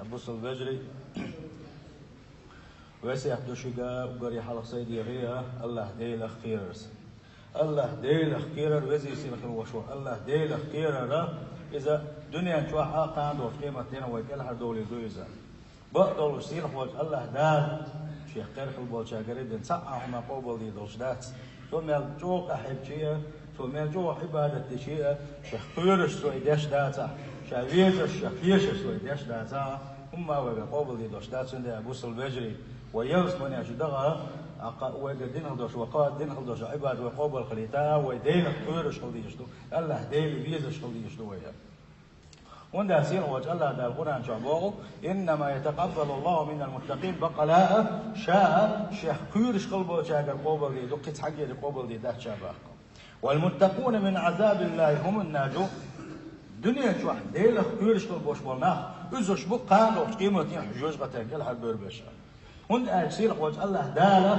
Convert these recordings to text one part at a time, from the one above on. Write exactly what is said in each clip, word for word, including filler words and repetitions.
Бусалба вежарий, весет ду шуьга, уггаре хьалха сай дегӀе а, АллахӀ Делах кхерарца. АллахӀ Делах кхерар, веза-сийдола хилла волча АллахӀ Делах кхерар, иза дуьнен чохь а, кхана долчу къематдийнахь а вай кӀелхьардовлийр ду иза. Бакъдолуш сийлахьволчу АллахӀ Дала Шех кхерхина болчаьргара дина цхьа а хӀума къобалдийр долуш дац. Цо мел чӀогӀа къахьегча а, цо мел чӀогӀа Ӏибадат дича а, Шех кхоьруш цо и деш дацахь, Ша везаш, Шех тешаш цо и деш дацахь, хӀумма а вайгара къобалдийр долуш дац, цундела, бусалба вежарий, вай ялсамане чу даха, аккха вайгара дина хила долуш, вай кхоа дина хила долуш Ӏибадат вай къобал хилийта, вай Делах кхоьруш хила дезаш ду, АллахӀ Дела везаш хила дезаш ду вай. ХӀунда аьлча сийлахьволчу АллахӀ Дала Къуръан чохь боху: «Иннама ятакъаббалу Аллаху минал муттакъин», баккъала а, Ша Шех кхоьруш хила болчаьргара къобалдийр ду, кхин цхьаьнгара къобалдийр дац Ша боху. «Вал муттакъуна мин Ӏазабиллахи хумун наджун». Дуьнен чохь Делах кхоьруш хила болуш болу нах, уьш бу кхана долчу къематдийнахь жоьжахатин кӀелхьарбевр берш. ХӀунда аьлча сийлахьволчу АллахӀ Дала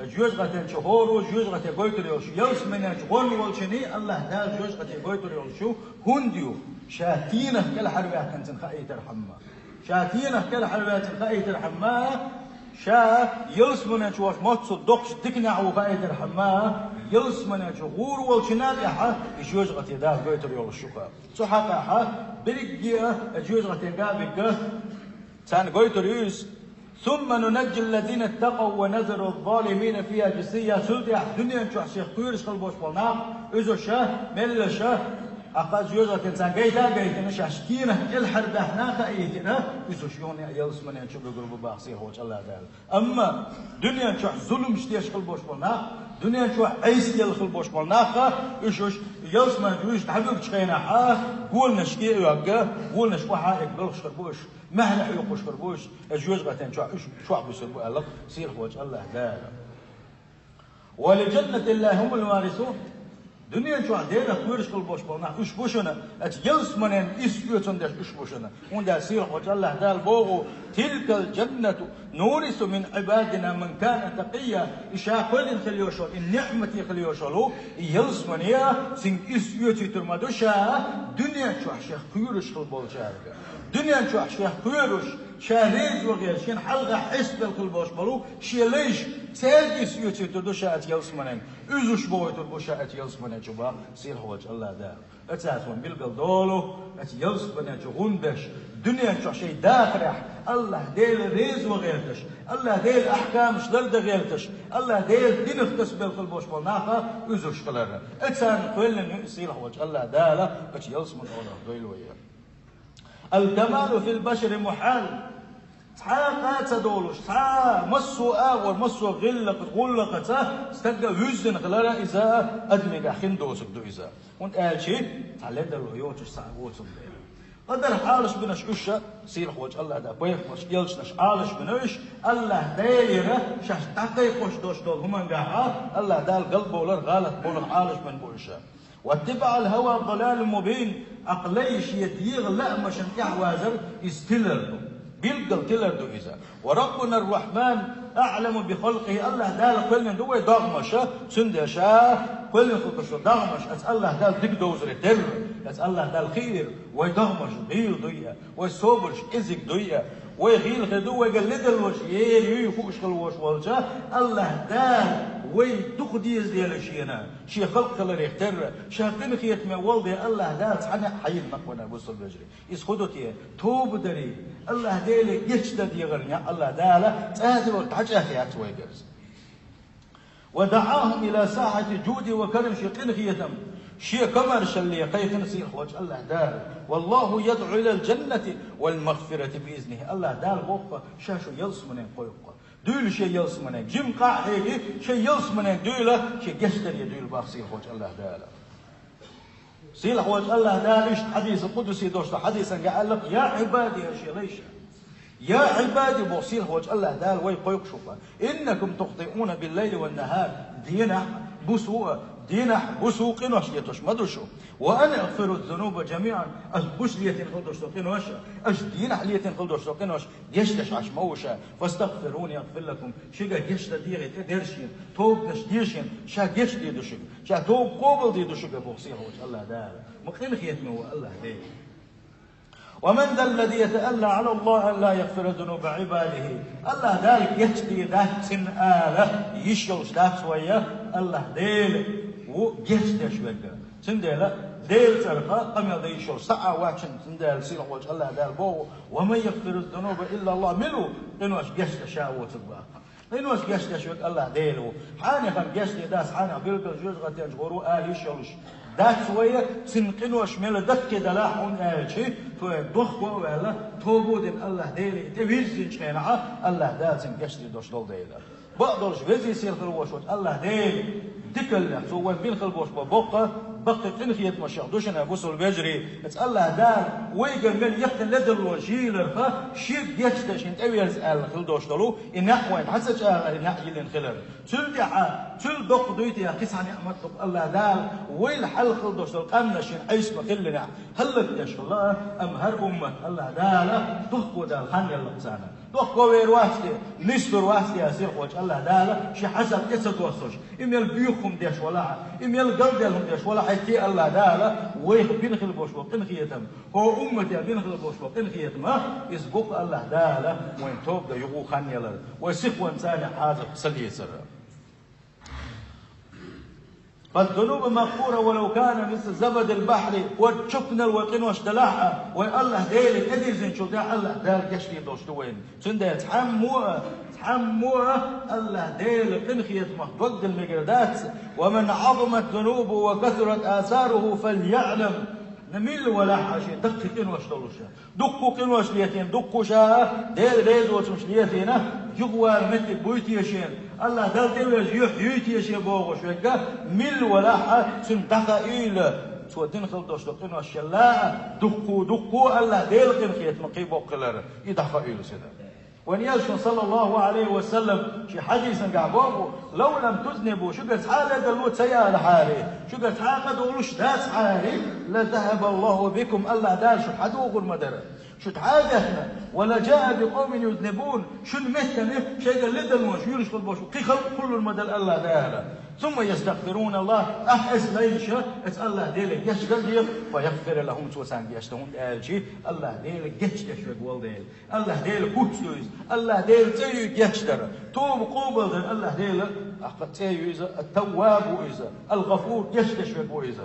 жоьжахатин чу хӀора, жоьжахате гойтур йолуш, ялсамане чу гӀорна волчунна АллахӀ Дала жоьжахате гойтур йолуш ю, хӀунда ю? Ша стенах кӀелхьарваьккхинчунна хаийтархьама. Ша стенах кӀелхьарваьккхинчунна хаийтархьама, Ша ялсамане чу волуш массо а доккхачу диканехь ву хаийтархьама, ялсамане чу гӀур волчунна тӀехь и жоьжахате Дала гойтур йолуш ю-кх. Цу хьокъехь берриге а жоьжахатин га а бигга, царна гойтур ю иза. «Сумма нунаджи ллазина ттакъав ва назару ззалимина фиха джисийя». Цул тӀаьхьа дуьнен чохь Шех кхоьруш хила болуш болу нах, уьш а, меллаша, аккха жоьжахатин царна гайта а гайтина, шаьш стенах кӀелхьарбаьхна а хаийтина, уьш юха а ялсамане чу буьгур бу боху сийлахьволчу АллахӀ Дала. Амма дуьнен чохь зуламаш деш хила болуш болу нах, дуьнен чохь Ӏеса делла хила болуш болу нах, уьш, уьш ялсамане чу уьш дӀабуьгучу хенахь, гонашка а оьгга, гонаш охьа а оьгга белхаш хир бу уьш. Маьхьарий хьоькхуш хир бу уьш, и жоьжахатин чохь уьш чохь буьсур бу аьлла сийлахьволчу АллахӀ Дала. «Ва ли джаннатиллахи хумул варисун». Дуьнен чохь Делах кхоьруш хила болуш болу нах уьш бу шуна, аьлча, ялсаманин исс оьцун дерш уьш бу шуна. ХӀунда аьлча сийлахьволчу АллахӀ Дала боху: «Тилкал джаннату нурису мин Ӏибадина ман кана такъийя». И Ша кхоьллина хила йолуш йолу, и ниӀмате хила йолуш йолу, и ялсамане а цуьнга исс оьцуьйтур ма ду Ша, дуьнен чохь Шех кхоьруш хила болчаьрга. Дуьнен чохь Шех кхоьруш, Ша реза ван гӀерта, Шена хьалха хьестабелла хила болуш болу Шен лайш, цаьрга исс оьцуьйтур ду Ша аьлча ялсаманин. Уьш бохуьйтур бу Ша аьлча ялсамане чу боху сийлахьволчу АллахӀ Дала. Оцу цунна билгал долу, аьлча ялсамане чу гӀур берш, дуьнен чохь шайн дахарехь АллахӀ Дела реза ван гӀерташ, АллахӀ Делан ахкамаш лардан гӀерташ, АллахӀ Делан динах тасабелла хила болуш болу нах уьш хилар. Оцу цунна кхоьллина ю сийлахьволчу АллахӀ Дала, аьлча ялсаманин олах дойла вай. «Ал-камалу фил башари мухьал». Цхьа а къа ца долуш, цхьа а массо а агӀор, массо а гӀиллакх-, гӀуллакхаца стаг вуьззина хилар иза адамегахь хин доцург ду иза. ХӀунда аьлча цхьа ледарло йоцуш цхьа а воцург дела. Къадар хьалаш бинарш уьш, сийлахьволчу АллахӀ Дала пайхамарш, элчанаш Ӏалаш бина уьш, АллахӀ Делера шаьш дӀакхайкхош долуш долу хӀумангахь АллахӀ Дала галбовлар, гӀалат бовлар Ӏалаш бина бу уьш. «Ваттибаъал хӀава далалун мубин», аккха лай шен дегӀан лаамашна тӀаьхьавазар иза тилар ду. Билггал тилар ду иза. «Ва Раббунар Рахьман аъламу би халкъихи», АллахӀ Дала кхоьллина ду вай догӀмаш, цундела Ша кхоьллина хила долуш долу догӀмаш, аьлча АллахӀ Дала дика довзаре терра, аьлча АллахӀ Дала хиира, вай догӀмаш гӀийла дуй а, вай собарш кӀезиг дуй а, вай гӀийла хир ду, вайгара ледарло ера юй хууш хила волуш волча, АллахӀ Дала вай дукха деза дела Шена, Шен халкъ хиларех терра, Ша къинхетаме волу дела АллахӀ Дала цхьаьна а хьайина накъ вайна, бусалба вежарий. Иза хӀун ду те? Тоба дарий, АллахӀ Деле гечдар дегӀар неӀ АллахӀ Дала цӀа а дилла дӀачӀагӀъяц вайгара иза. «Ва даъахум ила сахьати джуди ва карам», шен къинхетам, шен комаьршалле кхайкхина сийлахьволчу АллахӀ Дала. «Валлаху ядъу илал джаннати вал магфирати би изнихи». АллахӀ Дала боху-кх, Ша шу ялсамане кхойкху-кх. Дуьйла шен ялсамане, жима къа а хьегий, шен ялсамане дуьйла, шен гечдаре дуьйла боху сийлахьволчу АллахӀ Дала. Сийлахьволчу АллахӀ Дала иштта хьадисал къудси долуш долу хьадисангахь аьлла-кх: «Я Ӏибади», шен лайша. «Я Ӏибади», боху сийлахьволчу АллахӀ Дала вай кхойкхуш ву-кх. «Иннакум тухтиуна биллайли ван нахар». Дийнахь, бусу а, дийнахь, бусу къинош летош ма ду шу. «Ва ана агфиру ззунуба джамиъан». Аш гуш летина хила долуш долу къинош, аш дийнахь летина хила долуш долу къинош гечдеш Ӏаш ма ву Ша. «Фастагфируни агфир лакум». Шуьга гечдар дегӀе, тӀедерза Шена, тоба даш де Шена, Ша гечдийр ду шуьга. Ша тоба къобалдийр ду шуьга, боху сийлахьволчу АллахӀ Дала. Ма къинхетаме ву АллахӀ Дела. ومن ذا الذي يتألى على الله أن لا يغفر ذنوب عباده. АллахӀ Дала гечдийр дац цунна ала йиш йолуш дац вай, АллахӀ Дела ву гечдеш верг. Цундела Делан цӀарах къамел дан йиш йолуш цхьа а вац, цундела сийлахь волчу АллахӀ Дала боху: ومن يغفر الذنوب إلا الله. Мила ву къинош гечдеш, ша воцург боху. Къинош гечдеш верг АллахӀ Дела ву. Хьенехан гечдийр дац, хьенех билггал жоьжахатенчу гӀур ву ала йиш йолуш дац вай, цуьнан къинош мел даккхий делахь а, хӀунда аьлча цо дохко а ваьлла, тоба а дина АллахӀ Деле тӀевирзинчу хенахь, АллахӀ Дала цуьнан гечдийр долуш долу дела. Бакъдолуш везий сийлахь хила волуш волчу АллахӀ Дела дикаллех, Цо вайн бина хила болуш болу боккха, баккхий къинхетамашех ду шуна, бусалба вежарий. Иза АллахӀ Дала вайгара мел яхъина ледарло жийларх, Шега гечдеш, шена тӀеверза аьлла хила долуш долу и неӀ вайна хьан ца чӀагӀара, и неӀ йиллина хилар. Цул тӀаьхьа, цул доккха дуй те кхин цхьа неӀмат ду-кх АллахӀ Дала вайл хьалха хила долуш долу къаьмнаш шена Ӏийса ма-хиллинехь хӀаллакдеш хилла, амма хӀара уммат АллахӀ Дала дохко дала хан елла-кх царна. Дохко вер вац те, нислур вац те, сийлахь волчу АллахӀ Дала шен хьесап тӀе ца доссуш, и мел боьха хӀума деш валахь а, и мел галдаьлла хӀума деш валахь а, те АллахӀ Дала вайх бина хила болуш болу къинхетам, хӀокху уммате бина хила болуш болу къинхетам, иза бу-кх АллахӀ Дала вайна тоба дан юха хан ялар, вай сихонца царна Ӏазап ца лецар. فالذنوب مغفورة ولو كان مثل زبد البحر. ХӀора чупнал вай къинош далахь а, вай АллахӀ Деле тӀедирзинчул тӀаьхьа АллахӀ Дала гечдийр долуш ду вайна. Цундела цхьаммо а, цхьаммо а АллахӀ Делан къинхетамах дог дала мегар дац. ومن عظمت ذنوبه وكثرت آثاره فليعلم. Милла валахь а шен даккхий къинош долуш, дуккха къинош летийна, дуккха ша Делан реза воцурш летийна, юхавала меттиг буй те шена, АллахӀ Далла тӀевежа юьхь юй те шен бохуш верг, милла валахь а, цунна дӀахаийла, цо дина хила долуш долу къиношшалла а, дуккха, дуккха АллахӀ Делан къинхетамах кхин боккха хилар, и дӀахаийла цунна. Вайн Элчано, саллаллаху Ӏалайхи ва саллам, шен хьадисан тӀехь боху: «لو لم تذنبوا», шуьгара цхьа а ледарло ца ялахьара, шуьгара цхьа а къа долуш дацахьара, «لذهب الله بكم», АллахӀ Дала шу хьадохур ма дара. Шу дӀа а даьхна, «ولجاء بقوم يذنبون», шуна меттана шайгара ледарлонаш юьйлуш хила болуш кхин халкъ кхуллур ма дара АллахӀ Дала. «ثم يستغفرون الله», тӀаккха иза лайша, иза АллахӀ Деле гечдар деха, «فيغفر لهم», цо царна гечдан, хӀунда аьлча АллахӀ Дела гечдеш верг волу дела. АллахӀ Делан хӀуц ду иза, АллахӀ Делан цӀе ю гечдар, тоба къобалдар. АллахӀ Делан, ахь, цӀе ю иза, Ат-Тавваб ву иза, Ал-ГӀафур, гечдеш верг ву иза.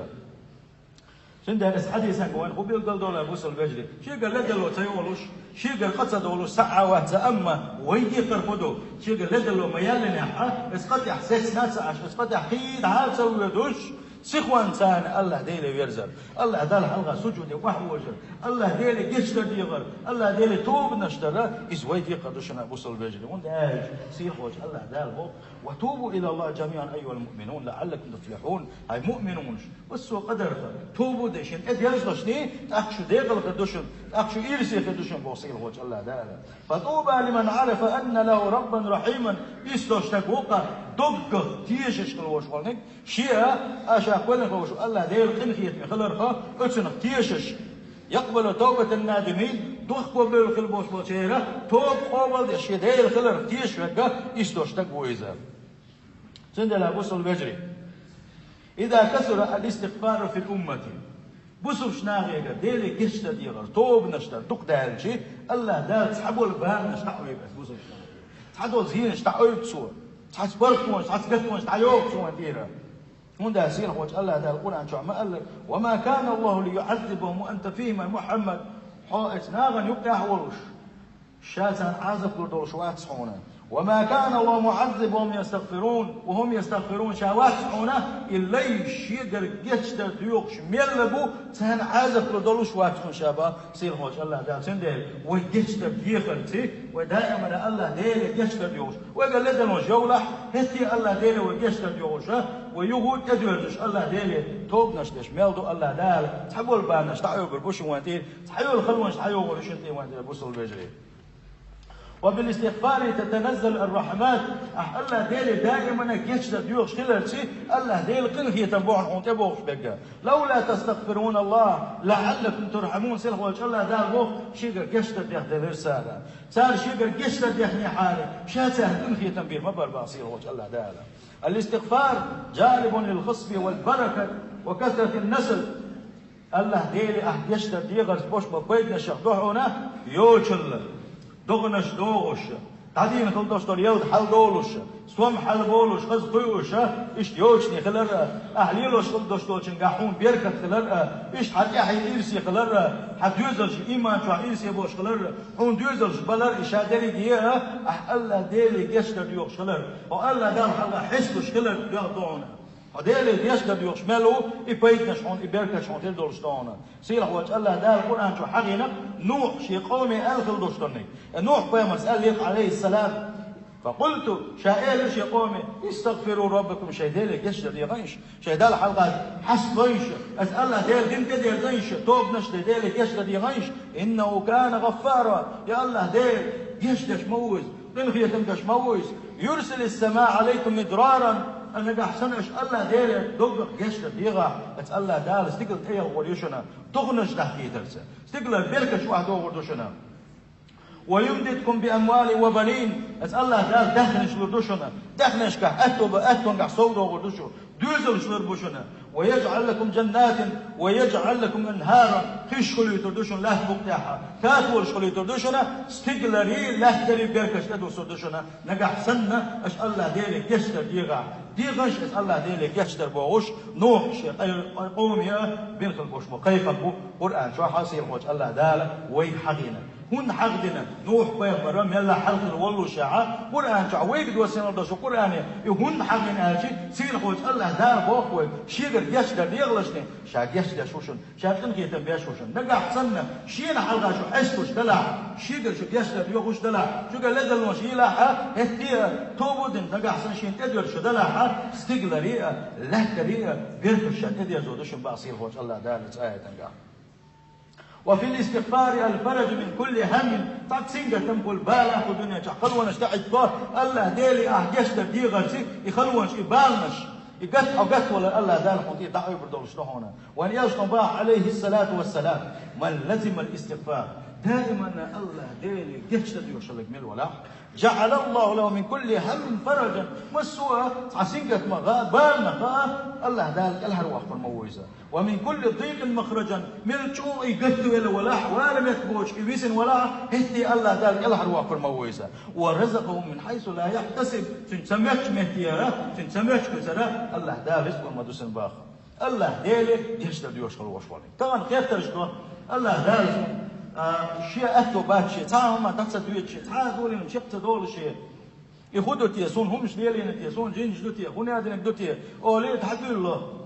Цундела иза хьадисан тӀехь вайна хӀун билгалдолу, бусалба вежарий? Шуьгара ледарло ца йолуш, шуьгара къа ца долуш, схьа а вац, амма вай декхар хӀун ду? Шуьгара ледарло ма яьллинехь а, иза къа тӀехь сецна а ца Ӏаш, иза къа тӀехь кхин дӀа а ца воьдуш, сихонца царна АллахӀ Деле верзар, АллахӀ Далла хьалха сужуде охьавожар, АллахӀ Деле гечдар дехар, АллахӀ Деле тобанаш дар, иза вай декхар ду шуна, бусалба вежарий. ХӀунда аьлча сийлахь волчу АллахӀ Дала боху: «وتوبوا إلى الله جميعا أيها المؤمنون لعلكم تفلحون». ХӀай муъминаш, массо а къа дарх тоба де шуна, тӀедерзалаш де, тӀаккха шу декъала хир ду шуна, тӀаккха шу ирсе хир ду шуна, боху сийлахь волчу АллахӀ Дала. «فطوبى لمن عرف أن له ربا رحيما». Иштта стаг ву-кх, доггах тешаш хила волуш волниг, шен а, ша кхоьллина хила волуш волу АллахӀ Делан къинхетаме хиларх, оцунах тешаш. «يقبل توبة النادمين», дохко бевлла хила болуш болчеран тоба къобалдеш шен Дела хиларх тешаш верг, иштта стаг ву иза. Цундела, бусалба вежарий, «إذا كثر الاستغفار في الأمة». Бусалба нахегара Деле гечдар дехар, тобанаш дар дукха даьлча, АллахӀ Дала цхьаболу баранаш дӀа а ойбу бусалба нахе. Цхьадолу зенаш дӀа а ойбу Цо, цхьаца бархонаш, цхьаца гатонаш дӀайоху Цо вайн тӀера. ХӀунда аьлча сийлахь волчу АллахӀ Дала Къуръан чохь ма-аллара: «وما كان الله ليعذبهم وأنت فيهم», Мухьаммад, хьо оцу нахана юккъехь а волуш, Ша царна Ӏазап лур долуш вац хьуна. «وما كان الله معذبهم وهم يستغفرون، وهم يستغفرون», ша вац хьуна и лайш шегара гечдар доьхуш мел а бу, царна Ӏазап лур долуш вац хьуна ша, боху сийлахь волчу АллахӀ Дала. Цундела вай гечдар дехарца, вай даимана АллахӀ Деле гечдар доьхуш, вайгара ледарлонаш йовлахь, хӀетте а АллахӀ Деле вай гечдар доьхуш, вай юха а тӀедоьрзуш АллахӀ Деле тобанаш деш мел ду АллахӀ Дала. Цхьаболу баранаш дӀа а ойбур бу шун вайн тӀера, цхьайолу халонаш дӀайохур ю шун тӀера, вайн тӀера, бусалба вежарий. «وبالاستغفار تتنزل الرحمات». Ахь АллахӀ Деле даимана гечдар доьхуш хиларца, АллахӀ Делан къинхетам бу хьуна тӀе бохуш берг. «لولا تستغفرون الله لعلكم ترحمون». Сийлахь волчу АллахӀ Дала боху, шегара гечдар дехделира цара. Цара шегара гечдар дехнехьара, ша царна къинхетам бийр ма бара, боху сийлахь волчу АллахӀ Дала. «الاستغفار جالب للخصب والبركة وكثرة النسل». АллахӀ Деле ахь гечдар дегӀарца бош бо пайданашех ду хьуна йочалла, догӀанаш догӀуш, дӀадийна хила долуш долу ялта хьалдолуш, сом хьалаболуш, хаза кхуьуш, иштта йочане хилар а, ахь лелош хила долуш долчуьнгахь хьуна беркат хилар а, иштта хьан тӀаьхье ирсе хилар а, хьан доьзалш иман чохь ирсе болуш хилар а, хьуна доьзалш балар а, и ша дерриге а, ахь АллахӀ Деле гечдар доьхуш хилар, хьо АллахӀ Далла хьалха хьесталуш хилар доьху ду хьуна. Хьо Деле гечдар доьхуш мел ву, и пайданаш хьуна, и беркаташ хьуна хир долуш ду хьуна. Сийлахь волчу АллахӀ Дала Къуръан чу хьахийна, Нухь шен къоме аьлла хила долуш долу. Э, Нухь-пайхамарс аьлла, Ӏалайхиссалам: «Факъулту», ша элира шен къоме: «Истагфиру раббакум», шайн Деле гечдар дегӀайша, шайн Далла хьалха хьаставайша, аса АллахӀ Дела дина тӀедерзайша, тобанаш де Деле гечдар дегӀайша, «иннаху кана гӀаффара», я АллахӀ Дела, гечдеш ма ву иза, къинхетам деш ма ву иза. «Юрсилис-самаа Ӏалайкум мидраран», а нагахь санна аша АллахӀ Деле доггах гечдар дегӀахь, аса АллахӀ Дала стигала тӀеялхор ю шуна, догӀанаш дахкийтарца, стигала беркаташ охьадогӀур ду шуна. «Ва юмдидкум би амвалин ва банин», аса АллахӀ Дала даьхнаш лур ду шуна, даьхнашкахь аьтто бан, аьттонгахь сов догӀур ду шу, доьзалш лур бу шуна. «Ва яжӀал лакум жаннатин, ва яжӀал лакум анхаран», хиш хуьлуьйтур ду шуна лаьтта букъ тӀехь, католаш хуьлуьйтур ду шуна, стигалари, лаьттари беркаташ тӀедуссур ду шуна, нагахь санна аша АллахӀ Деле гечдар дегӀахь. ДегӀанаш аса АллахӀ Деле гечдар бохуш, Нухь шен къай-, къай-, къоме а бина хила болуш бу, кхайкхам бу Къуръан чохь, сийлахь волчу АллахӀ Дала вайга хьахийна. ХӀунда хьахдина Нухь-пайхамар мелла хьалхара воллушехь, Къуръан чохь вайга доссийна долуш ду Къуръане, и хӀунда хьахийна аьлча, сийлахь волчу АллахӀ Дала боху вайга, шегара гечдар дегӀалашна, ша гечдеш ву шуна, ша къинхетам беш ву шуна. Нагахь санна шена хьалха шу хьесталуш далахь, шегара шу гечдар йохуш далахь, шуьга ледарлонаш йийлахь а, хӀетте а тоба дина, нагахь санна шена тӀедоьрзуш далахь а, стигалари а, лаьттари а беркаташ ша тӀедерзор ду шуна боху сийлахь волчу АллахӀ Дала цу аятангахь. «Ва фил истигфари аль-фараджу мин кулли хӀаммин», цхьа сингаттам хуьлу, бала хуьлу дуьнен чохь, халонаш тӀеӀиттабо, АллахӀ Деле ахь гечдар дегӀарца и халонаш, и баланаш, и гатта хьо гатвалар АллахӀ Дала хьуна тӀера дӀакъевбар долуш ду хьуна. Вайн элчано боху, Ӏалайхиссалату вассалам: «Ман лазимал истигфар», даиманна АллахӀ Деле гечдар доьхуш хилларг мила валахь, «ЖаӀалаллаху лаху мин кулли хӀаммин фараджан», массо а цхьа сингаттамах а, баланах а АллахӀ Дала кӀелхьарвоккхур ма ву иза. «Ва мин кулли дийкъин махраджан», мел чӀогӀа и гатта велла валахь, вала меттиг боцуш и висина валахь, хӀетте АллахӀ Дала кӀелхьарвоккхур ма ву иза. «Ва разакъаху мин хьайсу ла яхьтасиб», цуьнан ца моьттучу метте а, цуьнан ца моьттучу куьцара АллахӀ Дала рицкъ лур ма ду цунна боху. АллахӀ Деле гечдар доьхуш хила волуш волу. Тахана хеттарш до, АллахӀ Дала, а, шен аьтто бац шен, цхьа а хӀума дӀа ца доьду шен, цхьа а долийна чекх ца долу шен. И хӀун ду те, суна хӀуманаш лелийна те, суна жинаш ду те, хӀун яздинарг ду те, олий, дӀадуьйлало.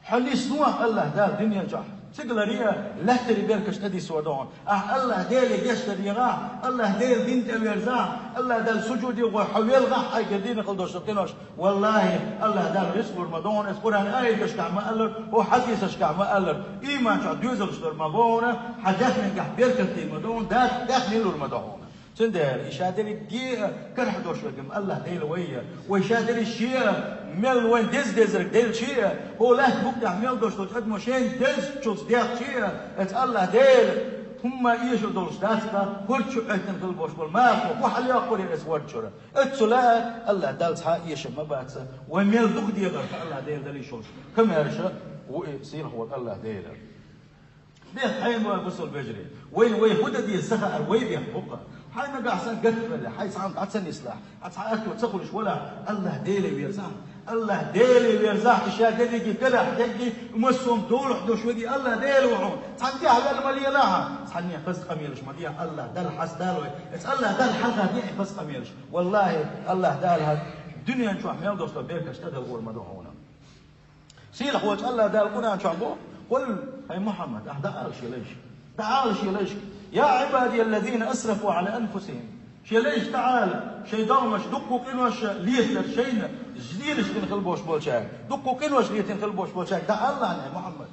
Хьо нисвахь АллахӀ Дала дуьнен чохь, цигаларе а, лаьттаре беркаташ тӀедиссор ду хьуна. Ахь АллахӀ Деле гечдар дегӀахь, АллахӀ Делан дин тӀе верзахь, АллахӀ Далла сужуде гӀой хьо велхахь, хьайгара дийна хила долуш ду къинош. ВаллахӀи, АллахӀ Дала рицкъ лур ма ду хьуна, аса Къуръан аяташкахь ма-аллара, хӀокху хьадисашкахь ма-аллара, иман чохь доьзалш лур ма бу хьуна, хьан даьхненгахь беркат дийр ма ду хьуна, Дала даьхни лур ма ду хьуна. Цундела и ша дерриге а карахь долуш верг АллахӀ Дела вай а, вай ша дерриг шен а, мел вайн деза дезарг делча а, хӀокху лаьтта букъ тӀехь мел долуш долчу адамо шен дезачуьнца дехча а, аса АллахӀ Дела хӀумма эшар долуш дац-кх, хӀорда чу Ӏоьттина хила болуш болу маха хӀун хьалайоккхур яра аса хӀорда чуьра. Оццула а АллахӀ Далла цхьа а эшам ма бац, вай мел дукха дегӀарх АллахӀ Дела дала йиш йолуш, комаьрша ву и сийлахь волу АллахӀ Дела. Бех хьайна вай бусалба вежарий. Вайна вай хӀун дан деза ца хаар, вай бех бу-кх. Хьайн нагахь санна гатвелла, хьайн цхьанна дӀа ца нислахь, хьан цхьа аьтто ца хуьлуш валахь, АллахӀ Деле верзахь. АллахӀ Деле верзахь, и ша дерриге карахь дерриге, массо а долахь долуш верг АллахӀ Дела ву хьуна. Цхьанна тӀехь ваьлла ма лелахь, цхьанне хаза къамелаш ма дехьа, АллахӀ Далла хьастадалой. Аса АллахӀ Далла хьалха дехьа хаза къамелаш. ВаллахӀи, АллахӀ Дала хӀара дуьнен чохь мел долуш долу беркаташ тӀедалхор ма ду хьуна. Сийлахь волчу АллахӀ Дала Къуръан чохь боху: «Къул», хӀай Мухьаммад, ахь дӀаала шен лайшка. ДӀаала шен лайшка: «Я Ӏибади аллазина асрафу Ӏала анфусихим». Шен лайшка дӀаала, шайн догӀмаш, дуккха къинош летар шайна, зийлаш дина хила болуш болчаьрга, дуккха къинош летина хила болуш болчаьрга дӀаала, хӀай Мухьаммад.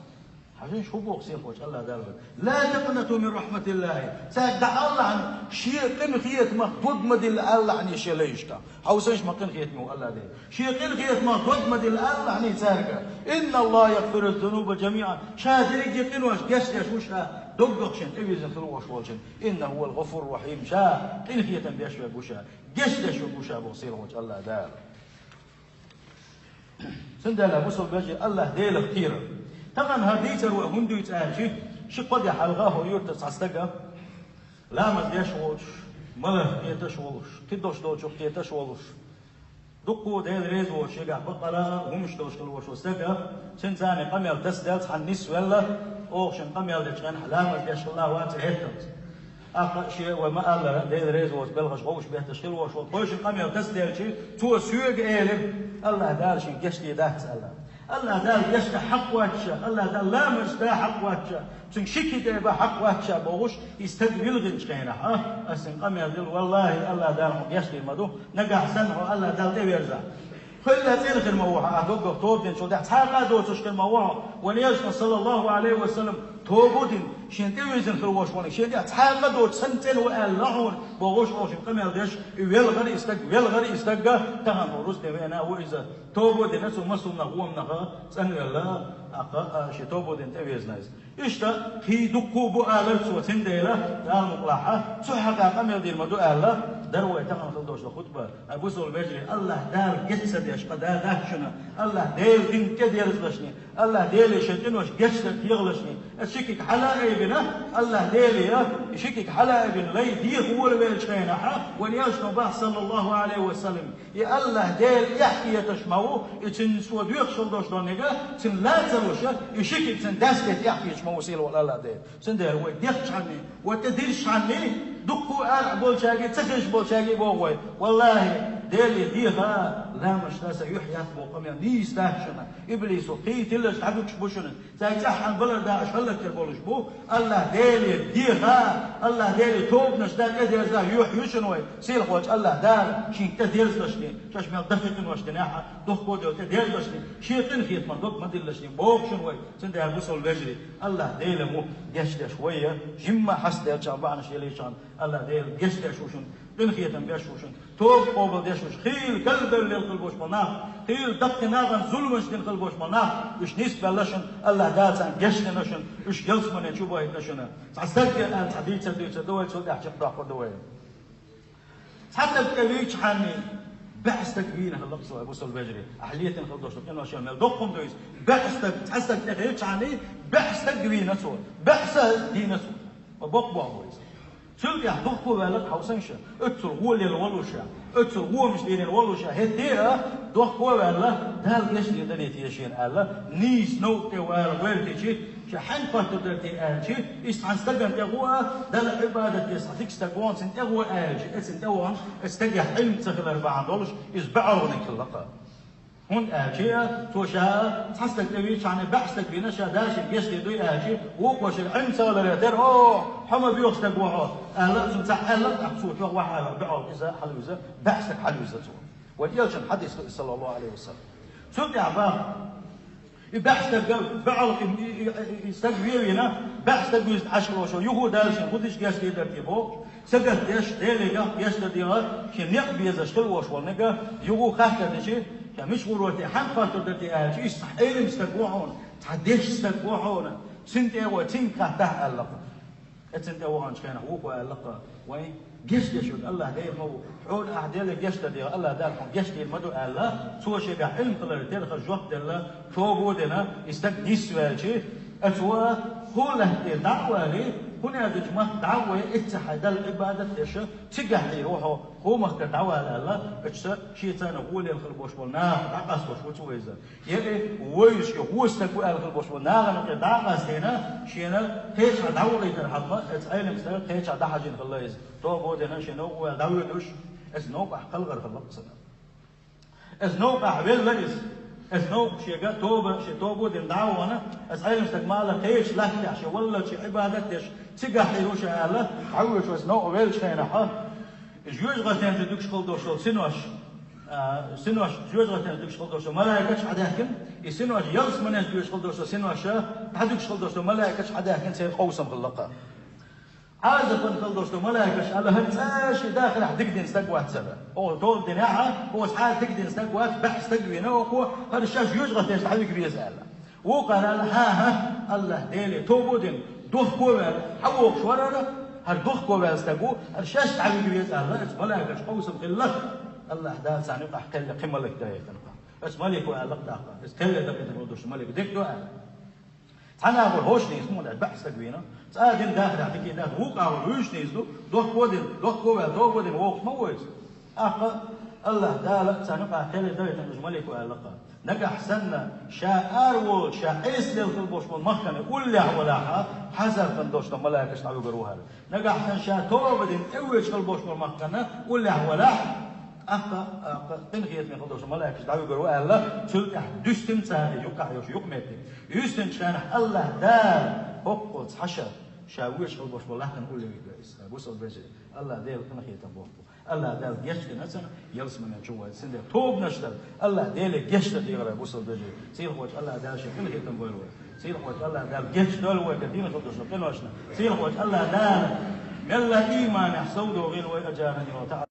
Хьажа, хӀун боху сийлахь волчу АллахӀ Дала: «Ла такънату мин рахьматиллахи». Цаьрга дӀаала, шен къинхетамах дог ма дилла, ала шен лайшка. Хьовсийша, ма къинхетаме ву АллахӀ Дела. Шен къинхетамах дог ма дилла, ала цаьрга. «Инналлаха ягъфиру зунуба жамиӀа». Ша дерриге къинош гечдеш ву ша, доггах шен тӀевирзина хила волуш волчун. «Иннаху хӀувал гъафуру рахьим». Ша къинхетам беш верг ву ша, гечдеш верг ву ша боху сийлахь волчу АллахӀ Дала. Цундела бусалба вежарий, АллахӀ Делах кхера. Тахана хӀара дийцар вай хӀунда дуьйцу аьлча, ши-кхо де хьалха хӀокху юьртара цхьа стаг а, ламаз деш а волуш, маларх кхеташ а волуш, кхидолуш долчух кхеташ а волуш, дуккха а Дела реза воцуш, шегахь баккъала а хӀумаш долуш хилла волуш волу стаг а, цуьнан царна къамел тасаделла, цхьаьна нисвелла, оха шуна къамел дечу хенахь ламаз деш хилла вацара хӀетталц. ТӀаккха шен вай ма-аллара, Дела реза воцу белхаш гӀовш бетташ хилла волуш волу, тхойшинна къамел тасаделча, цо соьга элира: «АллахӀ Дала шуна гечдийр дац», – аьлла. АллахӀ Дала гечдан хьакъ вац ша, АллахӀ Дала ламаз дан хьакъ вац ша, цуьнга ши кхин тӀе бан хьакъ вац ша бохуш, и стаг вилхинчу хенахь, а, аса цуьнга къамел дина: «ВаллахӀи, АллахӀ Дала хьуна гечдийр ма ду, нагахь санна хьо АллахӀ Дала тӀеверзахь». Хьо цӀена хир ма ву хьо, ахь доггах тоба динчул тӀаьхьа цхьа а къа доцуш хир ма ву хьо. Вайн Элчано, саллаллаху Ӏалайхи ва саллам, тоба дина, шена тӀевирзина хир волуш волу, шена тӀехь цхьа а къа доцуш санна цӀена ву аьлла хьуна бохуш, оха шуна къамел деш, и велхара и стаг, велхара и стаг, тахана хӀокху рузбан вена ву иза. Тоба дина цо, массо а гӀомах цӀанвелла, тӀаккха, а, шен тоба дина тӀевирзина иза. Иштта кхин дуккха а бу алара цо, цундела, Дала мукъалахь, цу хьакъехь къамел дийр ма ду аьлла, дара вай тахана хила долуш долу хутба. Ай, бусалба вежарий, АллахӀ Дала геч ца деш къа дац шуна, АллахӀ Делан дин тӀедерзалашний, АллахӀ Деле шайн къинош гечдар кхехалашний, аса ши куьг хьала а айбина, АллахӀ Деле, и ши куьг хьала а айбина, лай деха волавеллачу хенахь, вайн Элчано боху, саллаллаху Ӏалайхи ва саллам, и АллахӀ Дела эхь хеташ ма ву, и цуьнан цо доьхуш хила долуш долу нигат, цуьнан ла ца луш, и ши куьг цуьнан даьсте тӀехь хеташ ма ву сийлахь волу АллахӀ Дела. Цундела вай дехчхьанний, вай тӀедирзичхьанний, дуккха а арахь болчаьргий, ца хезаш болчаьргий боху вай: «ВаллахӀи, Деле деха, ламазаш дан сан юьхь яц боху къамел нийса дац шуна. Иблисо кхин тилларш дӀадуьгуш бу шуна. Цаьрга цӀеххьана балар дакъаш хӀаллакьхир болуш бу. АллахӀ Деле деха, АллахӀ Деле тобанаш дан тӀедерза юьхь ю шуна вай. Сийлахь волчу АллахӀ Дала шуьнга тӀедерзалашний, шаьш мел даха къиношна динехь а, дохко а делла тӀедерзалашний, шен къинхетамах дог ма диллалашний», – боху шуна вай. Цундела, бусалба вежарий, АллахӀ Дела ву гечдеш вай, жимма хьастаделлачарна, бахьанаш еллачарна АллахӀ Дела гечдеш ву шуна, къинхетам беш ву шуна, тоба къобалдеш ву шуна, хийла галбевлла хила болуш болу нах, хийла даккхий нахана зуламаш дина хила болуш болу нах, уьш нисбелла шуна, АллахӀ Дала царна гечдина шуна, уьш ялсамане чу бахийтина шуна. Цхьа стаг а аьлла, цхьа дийцар дуьйцур ду вай, цул тӀаьхьа чекхдоккхур ду вай. Цхьа стаг тӀе вийчхьанний, баьӀ стаг вийна хилла-кх цо, бусалба вежарий. Ахь летина хила долуш долу къинош мел доккха хӀума ду иза. БаьӀ стаг, цхьа стаг тӀе хилчхьанний, баьӀ стаг вийна цо, баьӀ са дийна цо. Ма боккха боху иза. Цул тӀаьхьа дохко ваьлла-кх хьовсийша, оццул гӀоле лелла волуш а, оццул гӀомаш дийрина волуш а, хӀетте а дохко ваьлла, Дала гечдийр дара те шена аьлла, нийса новкъа тӀе вала гӀоьртичи, ша хьаьнга хоттур дара те аьлчи, иза цхьана стагана тӀе гӀо а, Далла Ӏибадат деш цхьа дика стаг ву хьуна, цунна тӀе гӀо аьлчи, оцунна тӀе вахана, оцу стагехь Ӏилма ца хилар бахьана долуш, иза баьӀалгӀаниг хилла-кх. ХӀунда аьлча цо ша цхьа стаг тӀе вийчхьанний, баьӀ стаг вийна, ша Дала шуьга гечдийр дуй аьлча, вукхо шуьга Ӏилма ца хиларе терра: «О, хьо ма боьха стаг ву хьо», – аьлла, цунна цхьаъ аьлла, тӀаккха цо чохь вахьа а ваьлла, баьӀалгӀа иза хьалавиза, баьӀ стаг хьалавиза цо. Вайн Элчанан хьадис ду иза, саллаллаху Ӏалайхи ва саллам. Цул тӀаьхьа баха, и баьӀ стаг, баьӀалгӀа и, и, и, и стаг вен а вийна, баьӀ стаг вуьзна Ӏаш хилла волуш ву, юха Дала шуна хӀун дича гечдийр дара те бохуш, сагатдеш, Деле гечдар дехар шен некъ безаш хилла волуш волу нигат, юха хаттар дичи, ша мича гӀур вара те, хьаьнга хоттур дара те аьлча, иза цхьа Ӏелам стаг ву хьуна, цхьа дешна стаг ву хьуна, цунна тӀе а гӀо, цуьнга хаттахь аьлла-кх. Оцунна тӀе ваханчу хенахь вукхо аьлла-кх: «Вайн гечдеш верг АллахӀ Дела ма ву. Хьуна ахь Деле гечдар дехар, АллахӀ Дала хьуна гечдийр ма ду», – аьлла, цо шегахь Ӏилма хиларе терра жоп делла, тоба а дина, и стаг нисваьлчи, оцо хӀун лаьтта тӀера дӀа а валий, хӀун аьлла дича, махка дӀа а вай, эцца хьайн Далла Ӏибадат деш, цигахь хьийр ву хьо, хӀун махкара дӀавала аьлла, оцу шен царна гӀоле лелла хила болуш болу нахах дӀакъасталуш ву цо иза. Я и вевзаш и вон стаг ву аьлла хила болуш болу нахана юкъе дӀа а къастийна, шена кхечахьа дӀаволийтар хьалха, оцу Ӏелам стага кхечахьа дӀахьажийна хилла иза. Тоба а дина, шен новкъа ваьлла дӀавоьдуш, оцу новкъахь кхалгӀар хилла-кх цунна. Оцу новкъахь велла иза. Оцу новкъа шега тоба, шен тоба а дина дӀа а вахана, оцу Ӏелам стага ма-аллара кхечу латтехь шен валлалц шен Ӏибадат деш, цигахь хьийр ву ша аьлла, дӀавоьдуш оцу новкъа веллачу хенахь, жоьжахатин чу дуьгуш хила долуш долу синош, а, синош, жоьжахатин чу дуьгуш хила долуш долу малайкаш хьадаьхкина, и синош, ялсаманин чу доьшуш хила долуш долу синош, дӀадуьгуш хила долуш долу малайкаш хьадаьхкина, церан къовсам хилла-кх. Ӏазапан хила долуш долу малайкаш аьлла: «ХӀара цкъа а шен дахарехь дика дина стаг вац хӀара. Оха тоба динехь а, оха цкъа а дика дина стаг вац, баьӀ стаг вийна оха, хӀара шаьш жоьжахатин чу дӀавига веза», – аьлла. Вукхара аьлла: «ХӀан-хӀа, АллахӀ Деле тоба а дина, дохко а ваьлла, хьан вохуш вара хӀара, хӀара дохко а ваьлла стаг ву, хӀара шаьш дӀавига веза», – аьлла, оцу малайкаша къовсам хилла, АллахӀ Дала царна юкъахь кхел ян кхин малик дахийтина-кх. Оцу малико аьлла-кх тӀаккха: «Оцу кхел ян дахийтина волуш долу малик дика ду», – аьлла. Цхьа нахур хӀош нийса ма дац, баьхьа стаг вийна. Цкъа дин даха, даха, дикий даха, вукхагӀа вуьйш нийса ду, дохко дин, дохко ваьл, дохко дин, вокхаш ма войса. ТӀаккха Аллахь Дала царна юкъахь кхел а дагӀийтина уж малико аьлла-кха. Нагахь санна, ша ара волча, ша Ӏеса лелхал болуш болу махкана уллехь валахь, хьазар хан долуш долу малайкаш дӀавигар ву хӀара. Нагахь санна, ша тоба дина тӀевоьдуш хила болуш болу махкана уллехь валахь, тӀаккха, тӀаккха къинхетаме хила долуш долу малайкаш дӀавигар ву аьлла, цул тӀаьхьа дуьстина цара юккъехь йолуш юкъаметтиг. Юьстинчу хенахь Аллахь Дала хӀокхо цхьа ша, ша воьдуш хила болуш болу лахкана улле вигар иза. Бусалба вежарий, Аллахь Дела къинхетам бохку. Аллахь Дала гечдина царна, ялсаманен чу войла. Цундела тобанаш дар, Аллахь Деле гечдан дехар бусалба вежарий. Сийлахьчу Аллахь Дала шен къинхетам бойла вай. Сийлахьчу Аллахь Дала гечдойла вай, дина хила долчу къиношна. Сийлахьчу Аллахь Дала мелла ийманехь совдохийла вай, аджаран йолу таӀала.